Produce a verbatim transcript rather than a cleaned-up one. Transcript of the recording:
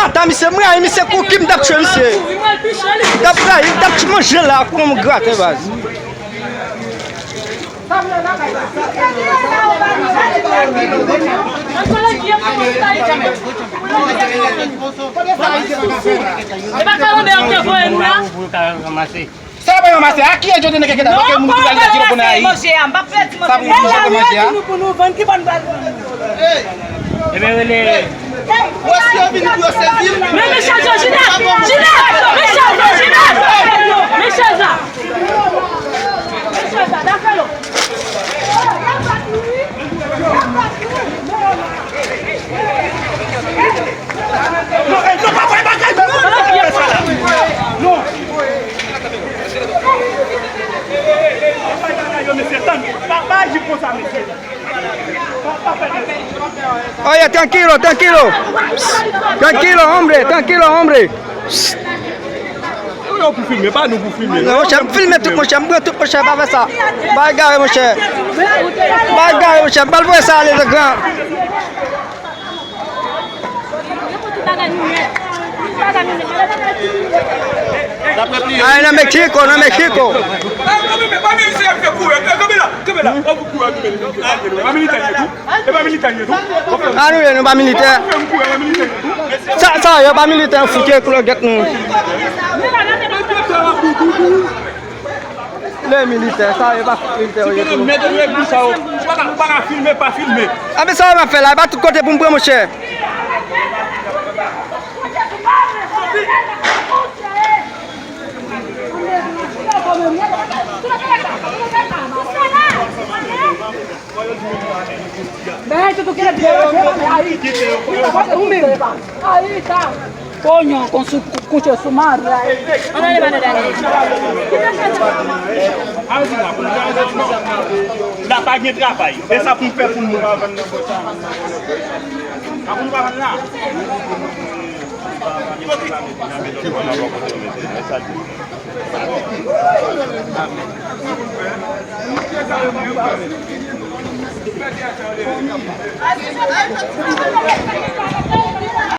Ata misye, m rayi misye, kou ki m t ap tchwe misye. M t ap rayi, m t ap manje la, kòm gratè baz. E pa kalanbè yo te voye nou la? Sa pa yon mase. A kiyès yo te nan kèkèt la? Paske moun ki pral nan kilo pou nan ayi. Sa pou moun ki manje a. Ebyen, rele. Wè si yo vini pou yo sezi l. Men, men chèz yo, Jina! Jina! Men chèz yo, Jina! Men chèz la! Men chèz la, dakò. Non, eh, non, pa fè bagay, non, non, non, non, non. Pa fè bagay yo, mesye, tann. Pa, pa aji konsa, mesye. Pa, pa fè de. Oye, tranquilo, tranquilo. Tranquilo, hombre, tranquilo, hombre. Yo pou filme, pa nou pou filme. Non, monchè, m filme tout, monchè, m pran tout, monchè, pa fè sa. Ba egare, monchè. Ba egare, monchè, m pral voye sa ale nan gran. Ay, nan Meksiko, nan Meksiko. Annou ye, nou pa militè. Sa, sa, yo pa militè, fouke klogèt nou. Le militè, sa, yo pa militè, yo. Ou pa ka filme, pa filme. Amen, sa, yo pa fè la, e pa tout kote pou m pran, monchè. Coño, con su cucho su madre. La pa gen travay. E sa pou m fè pou nou. Sa pou nou pa vann la.